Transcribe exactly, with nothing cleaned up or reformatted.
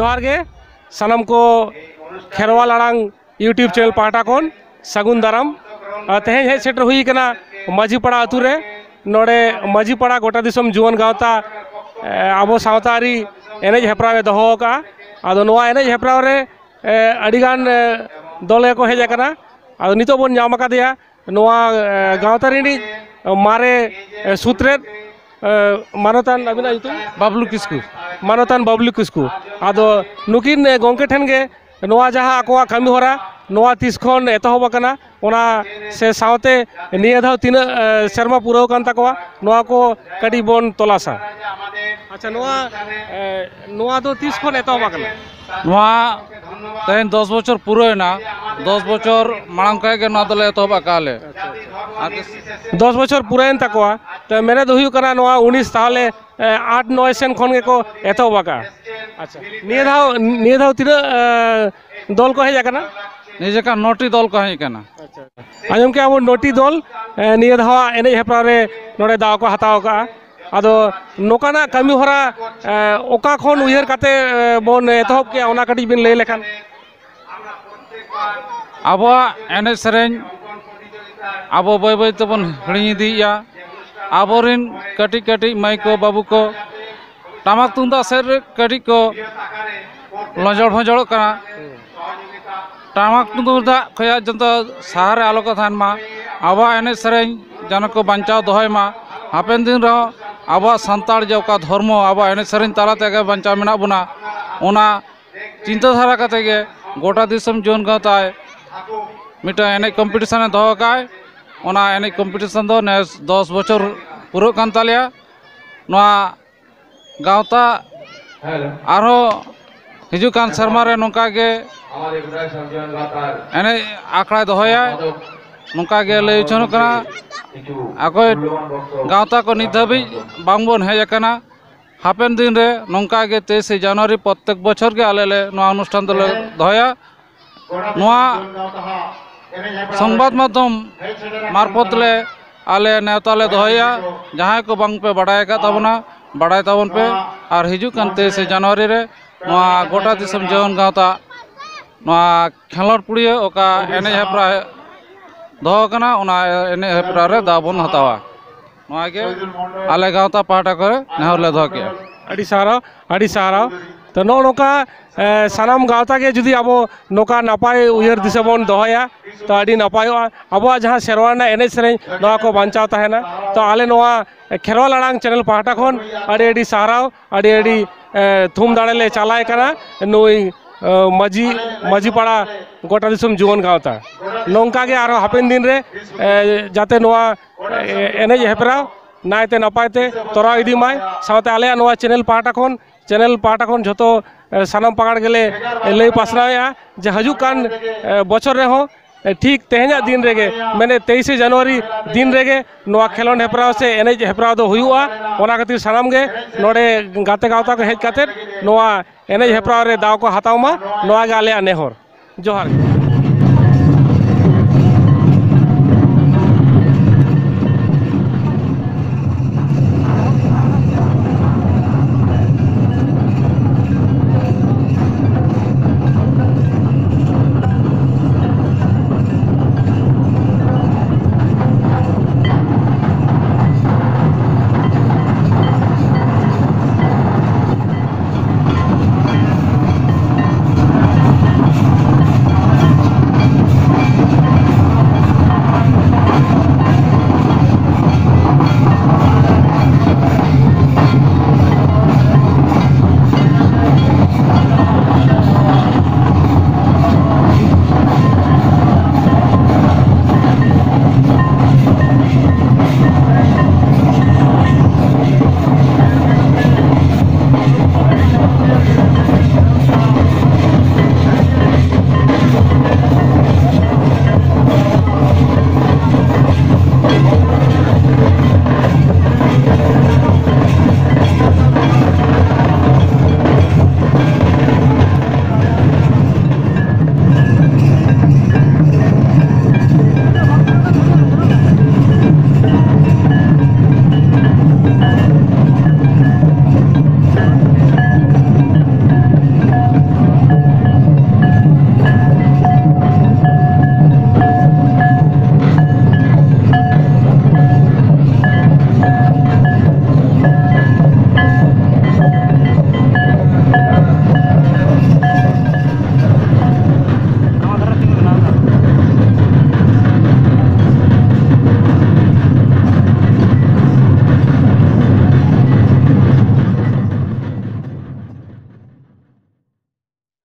ᱡᱚᱦᱟᱨ ᱜᱮ ᱥᱟᱱᱟᱢ ᱠᱚ ᱠᱷᱮᱨᱣᱟᱞ ᱟᱲᱟᱝ YouTube channel ᱯᱟᱦᱴᱟ ᱠᱷᱚᱱ ᱥᱟᱹᱜᱩᱱ ᱫᱟᱨᱟᱢ᱾ ᱟᱨ ᱛᱮᱦᱮᱧ ᱦᱮᱡ ᱥᱮᱴᱮᱨ ᱦᱩᱭ ᱠᱟᱱᱟ ᱢᱟᱹᱡᱷᱤ ᱯᱟᱲᱟ ᱟᱹᱛᱩ ᱨᱮ᱾ ᱱᱚᱰᱮ ᱢᱟᱹᱡᱷᱤ ᱯᱟᱲᱟ ᱜᱚᱴᱟ ᱫᱤᱥᱚᱢ ᱡᱩᱣᱟᱹᱱ ᱜᱟᱶᱛᱟ, ᱮ, ᱟᱵᱚ ᱥᱟᱶᱛᱟ ᱟᱹᱨᱤ ᱮᱱᱮᱡ ᱦᱮᱯᱨᱟᱣ ᱮ ᱫᱚᱦᱚ ᱟᱠᱟᱫᱼᱟ᱾ ᱟᱫᱚ ᱱᱚᱣᱟ ᱮᱱᱮᱡ ᱦᱮᱯᱨᱟᱣ ᱨᱮ, ᱮ, ᱟᱹᱰᱤᱜᱟᱱ, ᱮ, ᱫᱚᱞ ᱜᱮᱠᱚ ᱦᱮᱡ ᱟᱠᱟᱱᱟ᱾ ᱟᱫᱚ ᱱᱤᱛᱚᱜ ᱵᱚᱱ ᱧᱟᱢ ᱟᱠᱟᱫᱮᱭᱟ ᱱᱚᱣᱟ, ᱮ, ᱜᱟᱶᱛᱟ ᱨᱤᱱᱤᱡ ᱢᱟᱨᱮ, ᱮ, ᱥᱩᱛᱨᱮᱫ, ᱮ, ᱢᱟᱱᱚᱛᱟᱱ, ᱟᱹᱵᱤᱱᱟᱜ ᱧᱩᱛᱩᱢ? ᱵᱟᱵᱞᱩ ᱠᱤᱥᱠᱩ᱾ ᱢᱟᱱᱚᱛᱟᱱ ᱵᱟᱵᱞᱩ ᱠᱤᱥᱠᱩ᱾ ᱟᱫᱚ ᱱᱩᱠᱤᱱ, ᱮ, ᱜᱚᱢᱠᱮ ᱴᱷᱮᱱ ᱜᱮ ᱱᱚᱣᱟ ᱡᱟᱦᱟᱸ ᱟᱠᱚᱣᱟᱜ ᱠᱟᱹᱢᱤ ᱦᱚᱨᱟ, ᱱᱚᱣᱟ ᱛᱤᱥ ᱠᱷᱚᱱ ᱮᱛᱚᱦᱚᱵ ᱟᱠᱟᱱᱟ, ᱚᱱᱟ ᱥᱮ ᱥᱟᱶᱛᱮ ᱱᱤᱭᱟᱹ ᱫᱷᱟᱣ ᱛᱤᱱᱟᱹᱜ, ᱮ, ᱥᱮᱨᱢᱟ ᱯᱩᱨᱟᱹᱣ ᱠᱟᱱ ᱛᱟᱠᱚᱣᱟ, ᱱᱚᱣᱟ ᱠᱚ ᱠᱟᱹᱴᱤᱡ ᱵᱚᱱ ᱛᱚᱞᱟᱥᱟ᱾ ᱟᱪᱪᱷᱟ, ᱱᱚᱣᱟ, ᱮ, ᱱᱚᱣᱟ ᱫᱚ ᱛᱤᱥ ᱠᱷᱚᱱ ᱮᱛᱚᱦᱚᱵ ᱟᱠᱟᱱᱟ? ᱱᱚᱣᱟ ᱛᱮᱦᱮᱧ ᱫᱚᱥ ᱵᱚᱪᱷᱚᱨ ᱯᱩᱨᱟᱹᱣᱮᱱᱟ᱾ ᱫᱚᱥ ᱵᱚᱪᱷᱚᱨ ᱢᱟᱲᱟᱝ ᱠᱷᱚᱱ ᱜᱮ ᱱᱚᱣᱟ ᱫᱚᱞᱮ ᱮᱛᱚᱦᱚᱵ ᱟᱠᱟᱫᱼᱟ ᱞᱮ᱾ ᱟᱨ ᱫᱚᱥ ᱵᱚᱪᱷᱚᱨ ᱯᱩᱨᱟᱹᱣᱮᱱ ᱛᱟᱠᱚᱣᱟ, ᱛᱚ ᱢᱮᱱᱮᱫ ᱦᱩᱭᱩᱜ ᱠᱟᱱᱟ ᱱᱚᱣᱟ ᱩᱱᱤᱥ ᱛᱟᱦᱚᱞᱮ, ᱮ, ᱟᱴ ᱱᱚᱭ ᱥᱮᱱ ᱠᱷᱚᱱ ᱜᱮᱠᱚ ᱮᱛᱚᱦᱚᱵ ᱟᱠᱟᱫᱼᱟ᱾ ᱟᱪᱪᱷᱟ, ᱱᱤᱭᱟᱹ ᱫᱷᱟᱣ, ᱱᱤᱭᱟᱹ ᱫᱷᱟᱣ ᱛᱤᱱᱟᱹᱜ, ᱮ, ᱫᱚᱞ ᱠᱚ ᱦᱮᱡ ᱟᱠᱟᱱᱟ? ᱱᱤᱭᱟᱹ ᱡᱚᱠᱷᱟ ᱱᱚᱴᱤ ᱫᱚᱞ ᱠᱚ ᱦᱮᱡ ᱟᱠᱟᱱᱟ᱾ ᱟᱪᱪᱷᱟ, ᱟᱸᱡᱚᱢ ᱠᱮᱜᱼᱟ ᱵᱚᱱ, ᱱᱚᱴᱤ ᱫᱚᱞ, ᱮ, ᱱᱤᱭᱟᱹ ᱫᱷᱟᱣᱟᱜ ᱮᱱᱮᱡ ᱦᱮᱯᱨᱟᱣ ᱨᱮ ᱱᱚᱰᱮ ᱫᱟᱣ ᱠᱚ ᱦᱟᱛᱟᱣ ᱟᱠᱟᱫᱼᱟ᱾ ᱟᱫᱚ ᱱᱚᱝᱠᱟᱱᱟᱜ ᱠᱟᱹᱢᱤ ᱦᱚᱨᱟ, ᱮ, ᱚᱠᱟ ᱠᱷᱚᱱ ᱩᱭᱦᱟᱹᱨ ᱠᱟᱛᱮ, ᱮ, ᱵᱚᱱ ᱮᱛᱚᱦᱚᱵ ᱠᱮᱜᱼᱟ, ᱚᱱᱟ ᱠᱟᱹᱴᱤᱡ ᱵᱤᱱ ᱞᱟᱹᱭ ᱞᱮᱠᱷᱟᱱ? ᱟᱵᱚᱣᱟᱜ ᱮᱱᱮᱡ ᱥᱮᱨᱮᱧ ᱟᱵᱚ ᱵᱟᱹᱭ ᱵᱟᱹᱭ ᱛᱮᱵᱚᱱ ᱦᱤᱲᱤᱧ ᱤᱫᱤᱭᱮᱫᱼᱟ᱾ ᱟᱵᱚᱨᱮᱱ ᱠᱟᱹᱴᱤᱡ ᱠᱟᱹᱴᱤᱡ ᱢᱟᱹᱭ ᱠᱚ, ᱵᱟᱹᱵᱩ ᱠᱚ ᱴᱟᱢᱟᱠ ᱛᱩᱢᱫᱟᱜ ᱥᱮᱫ ᱨᱮ ᱠᱟᱹᱴᱤᱡ ᱠᱚ ᱞᱚᱡᱚᱲ ᱯᱷᱚᱡᱚᱲᱚᱜ ᱠᱟᱱᱟ᱾ ᱴᱟᱢᱟᱠ ᱛᱩᱢᱫᱟᱜ ᱠᱷᱚᱭᱟᱜ ᱡᱚᱛᱚ ᱥᱟᱦᱟ ᱨᱮ ᱟᱞᱚ ᱠᱚ ᱛᱟᱦᱮᱱ ᱢᱟ᱾ ᱟᱵᱚᱣᱟᱜ ᱮᱱᱮᱡ ᱥᱮᱨᱮᱧ ᱡᱮᱱᱚ ᱠᱚ ᱵᱟᱧᱪᱟᱣ ᱫᱚᱦᱚᱭ ᱢᱟ᱾ ᱦᱟᱯᱮᱱ ᱫᱤᱱ ᱨᱮᱦᱚᱸ ᱟᱵᱚᱣᱟᱜ ᱥᱟᱱᱛᱟᱲ ᱡᱮ ᱚᱠᱟ ᱫᱷᱚᱨᱢᱚ ᱟᱵᱚᱣᱟᱜ ᱮᱱᱮᱡ ᱥᱮᱨᱮᱧ ᱛᱟᱞᱟ ᱛᱮᱜᱮ ᱵᱟᱧᱪᱟᱣ ᱢᱮᱱᱟᱜ ᱵᱚᱱᱟ, ᱚᱱᱟ ᱪᱤᱱᱛᱟᱹ ᱫᱷᱟᱨᱟ ᱠᱟᱛᱮ ᱜᱮ ᱜᱚᱴᱟ ᱫᱤᱥᱚᱢ ᱡᱩᱣᱟᱹᱱ ᱜᱟᱶᱛᱟᱭ ᱢᱤᱫᱴᱟᱝ ᱮᱱᱮᱡ ᱠᱚᱢᱯᱤᱴᱤᱥᱚᱱᱮ ᱫᱚᱦᱚ ᱟᱠᱟᱫᱼᱟᱭ᱾ ᱚᱱᱟ ᱮᱱᱮᱡ ᱠᱚᱢᱯᱤᱴᱤᱥᱚᱱ ᱫᱚ ᱱᱮᱥ ᱫᱚᱥ ᱵᱚᱪᱷᱚᱨ ᱯᱩᱨᱟᱹᱜ ᱠᱟᱱ ᱛᱟᱞᱮᱭᱟ᱾ ᱱᱚᱣᱟ ᱜᱟᱶᱛᱟ ᱟᱨᱦᱚᱸ ᱦᱤᱡᱩᱜ ᱠᱟᱱ ᱥᱮᱨᱢᱟ ᱨᱮ ᱱᱚᱝᱠᱟ ᱜᱮ ᱮᱱᱮᱡ ᱟᱠᱷᱲᱟᱭ ᱫᱚᱦᱚᱭᱟ, ᱱᱚᱝᱠᱟ ᱜᱮ ᱞᱟᱹᱭ ᱩᱪᱷᱟᱹᱱᱚᱜ ᱠᱟᱱᱟ᱾ ᱚᱠᱚᱭ ᱜᱟᱶᱛᱟ ᱠᱚ ᱱᱤᱛ ᱫᱷᱟᱹᱵᱤᱡ ᱵᱟᱝᱵᱚᱱ ᱦᱮᱡ ᱟᱠᱟᱱᱟ, ᱦᱟᱯᱮᱱ ᱫᱤᱱ ᱨᱮ ᱱᱚᱝᱠᱟ ᱜᱮ ᱛᱮᱭᱤᱥᱮ ᱡᱟᱱᱩᱣᱟᱨᱤ ᱯᱨᱚᱛᱮᱠ ᱵᱚᱪᱷᱚᱨ ᱜᱮ ᱟᱞᱮ ᱞᱮ ᱱᱚᱣᱟ ᱚᱱᱩᱥᱴᱷᱟᱱ ᱫᱚᱞᱮ ᱫᱚᱦᱚᱭᱟ᱾ ᱱᱚᱣᱟ ᱥᱚᱝᱵᱟᱫ ᱢᱟᱫᱽᱫᱷᱚᱢ ᱢᱟᱨᱯᱷᱚᱛ ᱞᱮ ᱟᱞᱮ ᱱᱮᱣᱛᱟ ᱞᱮ ᱫᱚᱦᱚᱭᱟ᱾ ᱡᱟᱦᱟᱸᱭ ᱠᱚ ᱵᱟᱝ ᱯᱮ ᱵᱟᱰᱟᱭ ᱟᱠᱟᱫ ᱛᱟᱵᱚᱱᱟ, ᱵᱟᱰᱟᱭ ᱛᱟᱵᱚᱱ ᱯᱮ᱾ ᱟᱨ ᱦᱤᱡᱩᱜ ᱠᱟᱱ ᱛᱮᱭᱤᱥᱮ ᱡᱟᱱᱩᱣᱟᱨᱤ ᱨᱮ ᱱᱚᱣᱟ ᱜᱚᱴᱟ ᱫᱤᱥᱚᱢ ᱡᱩᱣᱟᱹᱱ ᱜᱟᱶᱛᱟ ᱱᱚᱣᱟ ᱠᱷᱮᱞᱳᱰ ᱯᱩᱲᱤᱭᱟᱹ ᱚᱠᱟ ᱮᱱᱮᱡ ᱦᱮᱯᱨᱟᱣ ᱫᱚᱦᱚ ᱠᱟᱱᱟ, ᱚᱱᱟ ᱮᱱᱮᱡ ᱦᱮᱯᱨᱟᱣ ᱨᱮ ᱫᱟᱣ ᱵᱚᱱ ᱦᱟᱛᱟᱣᱟ᱾ ᱱᱚᱣᱟ ᱜᱮ ᱟᱞᱮ ᱜᱟᱶᱛᱟ ᱯᱟᱦᱴᱟ ᱠᱚᱨᱮ ᱱᱮᱦᱚᱨ ᱞᱮ ᱫᱚᱦᱚ ᱠᱮᱜᱼᱟ᱾ ᱟᱹᱰᱤ ᱥᱟᱨᱦᱟᱣ, ᱟᱹᱰᱤ ᱥᱟᱨᱦᱟᱣ᱾ ᱛᱚ, ᱱᱚᱜᱼᱚ ᱱᱚᱝᱠᱟ, ᱮ, ᱥᱟᱱᱟᱢ ᱜᱟᱶᱛᱟ ᱜᱮ ᱡᱩᱫᱤ ᱟᱵᱚ ᱱᱚᱝᱠᱟ ᱱᱟᱯᱟᱭ ᱩᱭᱦᱟᱹᱨ ᱫᱤᱥᱟᱹ ᱵᱚᱱ ᱫᱚᱦᱚᱭᱟ, ᱛᱚ, ᱟᱹᱰᱤ ᱱᱟᱯᱟᱭᱚᱜᱼᱟ᱾ ᱟᱵᱚᱣᱟᱜ ᱡᱟᱦᱟᱸ ᱥᱮᱨᱣᱟ ᱨᱮᱱᱟᱜ ᱮᱱᱮᱡ ᱥᱮᱨᱮᱧ, ᱱᱚᱣᱟ ᱠᱚ ᱵᱟᱧᱪᱟᱣ ᱛᱟᱦᱮᱱᱟ᱾ ᱛᱚ, ᱟᱞᱮ ᱱᱚᱣᱟ ᱠᱷᱮᱨᱣᱟᱞ ᱟᱲᱟᱝ ᱪᱮᱱᱮᱞ ᱯᱟᱦᱴᱟ ᱠᱷᱚᱱ ᱟᱹᱰᱤ ᱟᱹᱰᱤ ᱥᱟᱨᱦᱟᱣ, ᱟᱹᱰᱤ ᱟᱹᱰᱤ, ᱮ, ᱛᱷᱩᱢ ᱫᱟᱲᱮ ᱞᱮ ᱪᱟᱞᱟᱭ ᱠᱟᱱᱟ ᱱᱩᱭ, ᱮ, ᱢᱟᱹᱡᱷᱤ, ᱢᱟᱹᱡᱷᱤ ᱯᱟᱲᱟ ᱜᱚᱴᱟ ᱫᱤᱥᱚᱢ ᱡᱩᱣᱟᱹᱱ ᱜᱟᱶᱛᱟ᱾ ᱱᱚᱝᱠᱟ ᱜᱮ ᱟᱨᱦᱚᱸ ᱦᱟᱯᱮᱱ ᱫᱤᱱ ᱨᱮ, ᱮ, ᱡᱟᱛᱮ ᱱᱚᱣᱟ, ᱮ, ᱮᱱᱮᱡ ᱦᱮᱯᱨᱟᱣ ᱱᱟᱭᱛᱮ ᱱᱟᱯᱟᱭ ᱛᱮ ᱛᱚᱨᱟᱣ ᱤᱫᱤ ᱢᱟᱭ᱾ ᱥᱟᱶᱛᱮ ᱟᱞᱮᱭᱟᱜ ᱱᱚᱣᱟ ᱪᱮᱱᱮᱞ ᱯᱟᱦᱴᱟ ᱠᱷᱚᱱ, ᱪᱮᱱᱮᱞ ᱯᱟᱦᱴᱟ ᱠᱷᱚᱱ ᱡᱷᱚᱛᱚ, ᱮ, ᱥᱟᱱᱟᱢ ᱯᱟᱲᱟ ᱜᱮᱞᱮ, ᱮ, ᱞᱟᱹᱭ ᱯᱟᱥᱱᱟᱣᱮᱫᱼᱟ ᱡᱮ ᱦᱤᱡᱩᱜ ᱠᱟᱱ, ᱮ, ᱵᱚᱪᱷᱚᱨ ᱨᱮᱦᱚᱸ, ᱮ, ᱴᱷᱤᱠ ᱛᱮᱦᱮᱧᱟᱜ ᱫᱤᱱ ᱨᱮᱜᱮ, ᱢᱟᱱᱮ ᱛᱮᱭᱤᱥᱮ ᱡᱟᱱᱩᱣᱟᱨᱤ ᱫᱤᱱ ᱨᱮᱜᱮ ᱱᱚᱣᱟ ᱠᱷᱮᱞᱳᱰ ᱦᱮᱯᱨᱟᱣ ᱥᱮ ᱮᱱᱮᱡ ᱦᱮᱯᱨᱟᱣ ᱫᱚ ᱦᱩᱭᱩᱜᱼᱟ᱾ ᱚᱱᱟ ᱠᱷᱟᱹᱛᱤᱨ ᱥᱟᱱᱟᱢ ᱜᱮ ᱱᱚᱰᱮ ᱜᱟᱛᱮ ᱜᱟᱶᱛᱟ ᱠᱚ ᱦᱮᱡ ᱠᱟᱛᱮᱫ ᱱᱚᱣᱟ ᱮᱱᱮᱡ ᱦᱮᱯᱨᱟᱣ ᱨᱮ ᱫᱟᱣ ᱠᱚ ᱦᱟᱛᱟᱣ ᱢᱟ, ᱱᱚᱣᱟ ᱜᱮ ᱟᱞᱮᱭᱟᱜ ᱱᱮᱦᱚᱨ᱾ ᱡᱚᱦᱟᱨ ᱜᱮ᱾